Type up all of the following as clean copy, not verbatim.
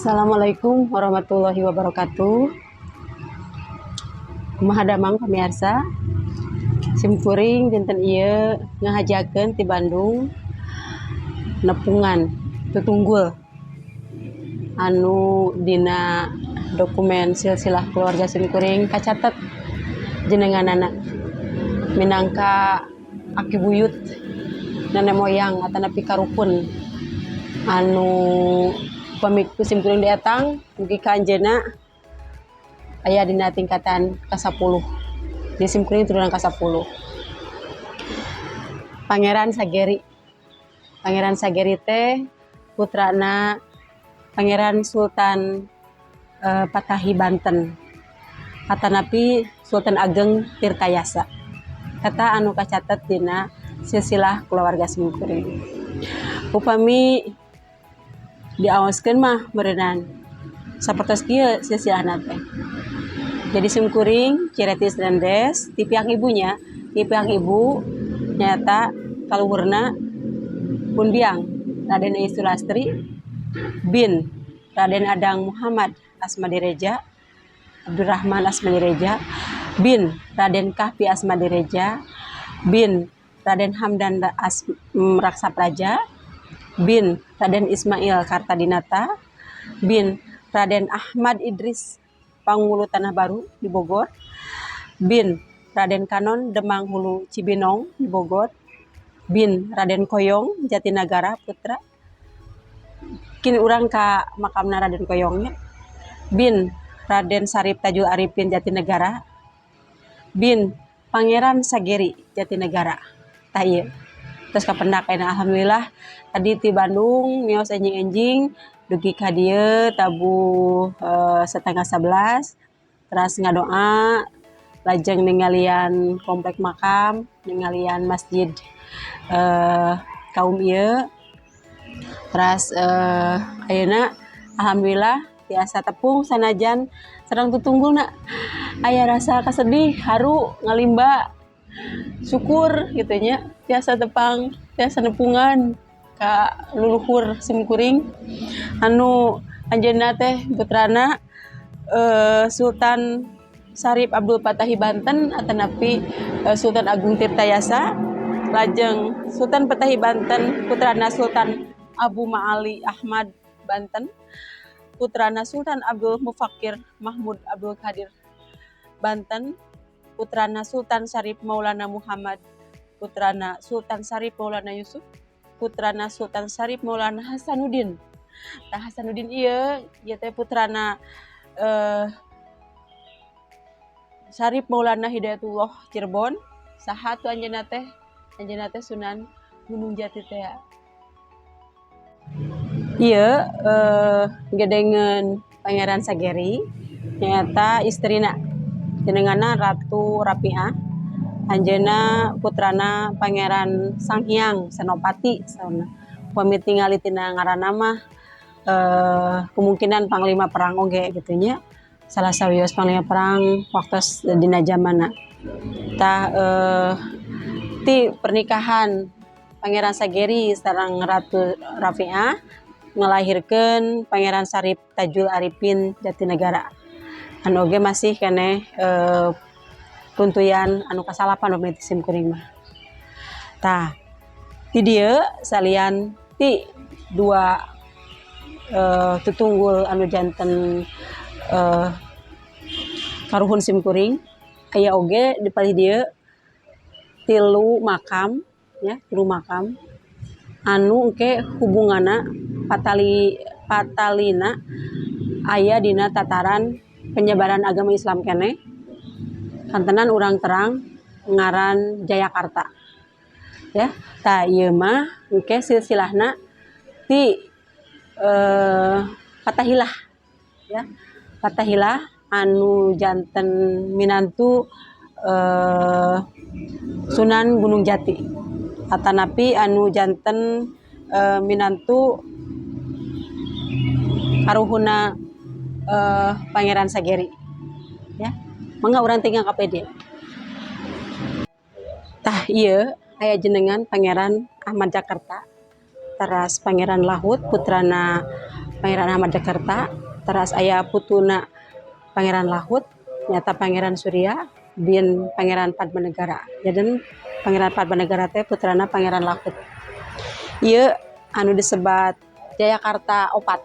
Assalamualaikum warahmatullahi wabarakatuh. Kumaha damang, pemirsa? Simkuring dinten ieu ngahajakeun ti Bandung nepungan tutunggul anu dina dokumen silsilah keluarga simkuring kacatet jenenganana minangka aki buyut, nenek moyang atanapi karukun anu pami ku simkuring dietang mugi ka anjeunna aya dina tingkatan ka-10 di simkuring, turunan ka-10 Pangeran Sageri. Pangeran Sageri teh putrana Pangeran Sultan Patahi Banten atanapi Sultan Ageng Tirtayasa, kata anu kacatet dina silsilah keluarga simkuring. Upami diaoskeun mah meureunan sapertos kieu silsilahna teh. Jadi simkuring Ciretis Rendes ti pihak ibunya, ti pihak ibu nyata kaluhurna pun biang Raden Ayu Sulastri bin Raden Adang Muhammad Asmadireja Abdurrahman Asmadireja bin Raden Kahpi Asmadireja bin Raden Hamdan Raksa Praja bin Raden Ismail Kartadinata bin Raden Ahmad Idris Pangulu Tanah Baru di Bogor bin Raden Kanon Demang Hulu Cibinong di Bogor bin Raden Koyong Jatinagara Putra. Kini urang ka makamna Raden Koyongnya, bin Raden Sarip Tajul Arifin Jatinegara bin Pangeran Sageri Jatinegara. Tah, ieu terus kapendak ayeuna. Alhamdulillah, tadi ti Bandung mios enjing-enjing dugi ka dieu tabuh 10.30, teras ngadoa, lajeng ningalian komplek makam, ningalian masjid kaum ieu. Teras ayeuna alhamdulillah tiasa tepung sanajan sareng tutunggulna aya rasa kasedih, haru ngalimba, syukur gitu nya, tiasa tepang, tiasa nepungan ka luluhur simkuring anu anjeunna teh putrana Sultan Sarip Abdul Patahi Banten atanapi Sultan Agung Tirtayasa, lajeng Sultan Patahi Banten putrana Sultan Abu Ma'ali Ahmad Banten putrana Sultan Abdul Mufakir Mahmud Abdul Qadir Banten putrana Sultan Syarif Maulana Muhammad putrana Sultan Syarif Maulana Yusuf putrana Sultan Syarif Maulana Hasanuddin. Tah, Hasanuddin ieu, ieu teh putrana Syarif Maulana Hidayatullah Cirebon. Saha tuh anjeunna teh? Anjeunna teh Sunan Gunung Jati teh. Ieu gedengeun Pangeran Sageri nyaeta istrina jenenganna Ratu Rapiah, anjeunna putrana Pangeran Sanghyang Senopati saurna. Upami tingali tina ngaranna mah kemungkinan panglima perang oge kitu nya, salah sawios panglima perang waktos dina jamanna. Tah, ti pernikahan Pangeran Sageri sareng Ratu Rafiah ngalahirkeun Pangeran Sarip Tajul Arifin Jatinegara anu oge masih keneh runtuyan anu kasalapan upami ti sim kuring mah. Tah, ti dieu salian ti dua tutunggul anu janten karuhun sim kuring, aya oge di palih dieu tilu makam nya, tilu makam anu engke hubunganna patali patalina aya dina tataran penyebaran agama Islam keneh, kantenan urang terang ngaran Jayakarta ya. Tah, ieu mah engke silsilahna ti Fatahillah ya, Fatahillah anu janten minantu Sunan Gunung Jati atanapi anu janten minantu karuhunna Pangeran Sageri ya. Mangga urang tinggal ka dieu. Tah, ieu aya jenengan Pangeran Ahmad Jakarta, teras Pangeran Lahut putrana Pangeran Ahmad Jakarta, teras aya putuna Pangeran Lahut nyata Pangeran Surya bin Pangeran Padmanegara. Jadi Pangeran Padmanegara teh putrana Pangeran Lahut. Ieu anu disebat Jayakarta opat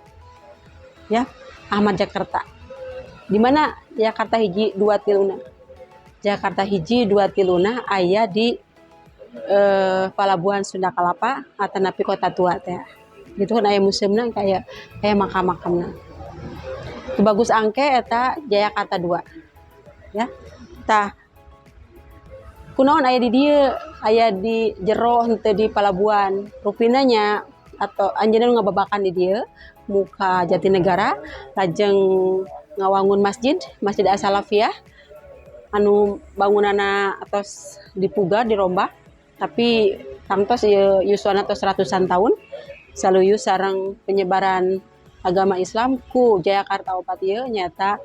ya, Ahmad Jakarta. Di mana Jakarta hiji dua tiluna? Jakarta hiji dua tiluna aya di Palabuhan Sunda Kalapa atanapi Kota Tua teh gitu kan, aya museumna, kayak kayak makam-makamna. Bagus Angke eta Jayakarta 2 ya. Tah, kunaon aya di dieu, aya di jero henteu di palabuhan? Rupina nya atau anjeunna ngababakan di dieu muka Jatinegara, lajeng ngawangun masjid, Masjid As-Salafiyah, anu bangunanna atos dipugar, dirombak, tapi tangtos ieu yuswana tos ratusan tahun. Saluyu sareng penyebaran agama Islam ku Jayakarta opat ieu nyata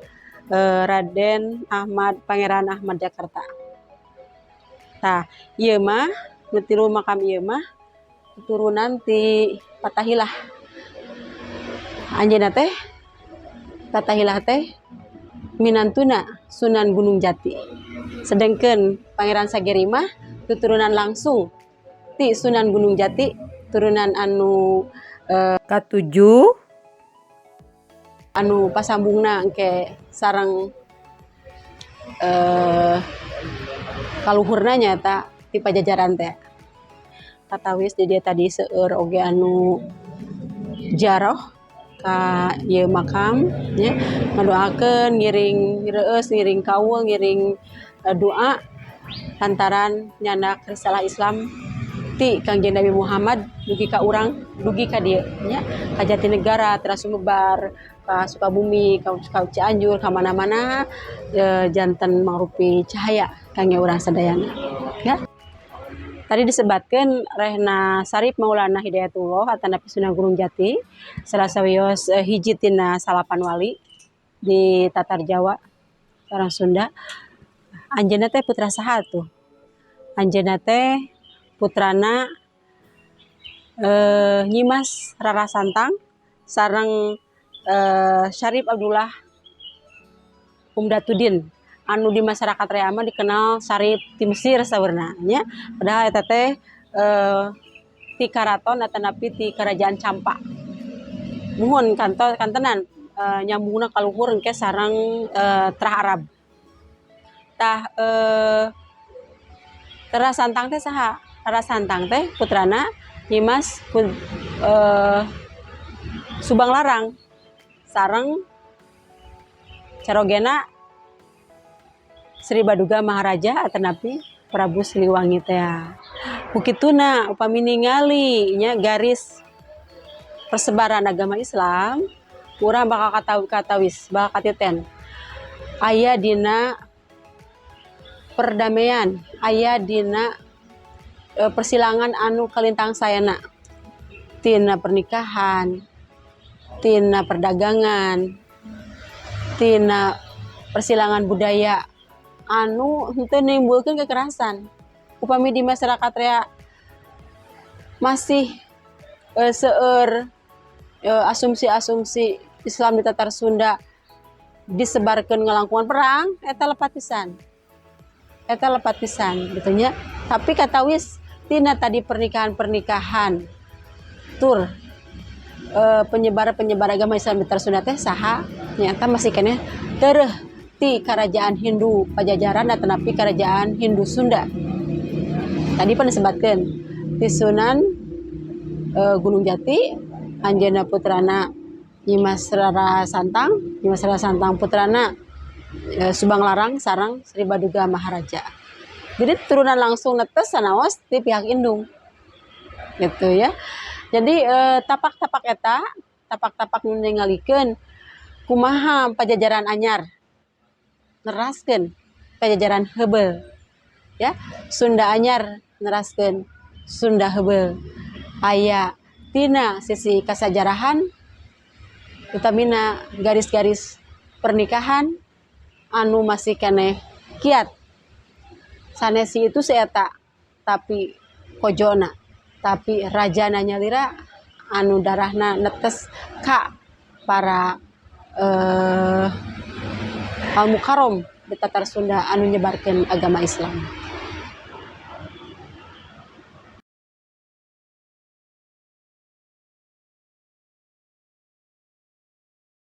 Raden Ahmad Pangeran Ahmad Jakarta. Tah, ieu mah nu tilu makam ieu mah keturunan ti Fatahillah. Anjeunna teh Fatahillah teh minantuna Sunan Gunung Jati. Sedengkeun Pangeran Sageri mah keturunan langsung ti Sunan Gunung Jati, turunan anu katujuh anu pasambungna engke sareng kaluhurna nyaeta ti Pajajaran teh. Katawis di dieu tadi seueur oge anu ziarah ka ieu makam nya, ngadoakeun, ngiring reueus, ngiring kaul, ngiring doa lantaran nyandak risalah Islam ti Kangjeng Nabi Muhammad dugi ka urang, dugi ka dieu nya, ka Jatinegara, teras sumebar ka Sukabumi, ka Cianjur, ka mana-mana, janten mangrupi cahaya kangge urang sadayana ya. Tadi disebatkeun rehna Sarip Maulana Hidayatullah atanapi Sunan Gunung Jati, salah sawios hiji tina salapan wali di Tatar Jawa, orang Sunda. Anjeunna teh putra saha tuh? Anjeunna teh putrana Nyimas Rara Santang sareng Syarif Abdullah Umdatuddin anu di masyarakat rea mah dikenal Syarif ti Mesir saurna nya, padahal eta teh ti karaton atanapi ti kerajaan Campa. Muhun kantos kantenan nyambungna kaluhur engke sareng trah Arab. Tah, Rara Santang teh saha? Rara Santang teh putrana Nyimas Subang Larang sareng carogena Sri Baduga Maharaja atanapi Prabu Siliwangi teh. Ku kituna upami ningali nya garis persebaran agama Islam Urang bakal katawis, bakal katiten. Aya dina perdamaian, aya dina persilangan anu kalintang sayana. Tina pernikahan, tina perdagangan, tina persilangan budaya anu henteu nimbulkeun kekerasan. Upami di masyarakat rea masih seueur asumsi-asumsi Islam di Tatar Sunda disebarkan ngelangkungan perang, eta lepat pisan. Eta lepat pisan gitu nya. Tapi katawis tina tadi pernikahan-pernikahan tur penyebar-penyebar agama Islam di Tatar Sunda teh saha, nyata masih keneh tereh ti kerajaan Hindu Pajajaran atanapi kerajaan Hindu Sunda. Tadi pan disebatkeun ti Sunan Gunung Jati, anjeunna putrana Nyimas Rara Santang, Nyimas Rara Santang putrana Subang Larang sareng Sri Baduga Maharaja. Jadi turunan langsung netes sanaos ti pihak indung. Gitu ya. Jadi tapak-tapak eta, tapak-tapak nu ningalikeun kumaha Pajajaran anyar neraskeun Pajajaran heubeul ya. Sunda anyar neraskeun Sunda heubeul. Aya tina sisi kasajarahan, utamina garis-garis pernikahan anu masih keneh kiat. Sanesi itu si eta, tapi kojona, tapi rajana nyalira anu darahna netes ka para al mukarrom di Tatar Sunda anu nyebarkeun agama Islam.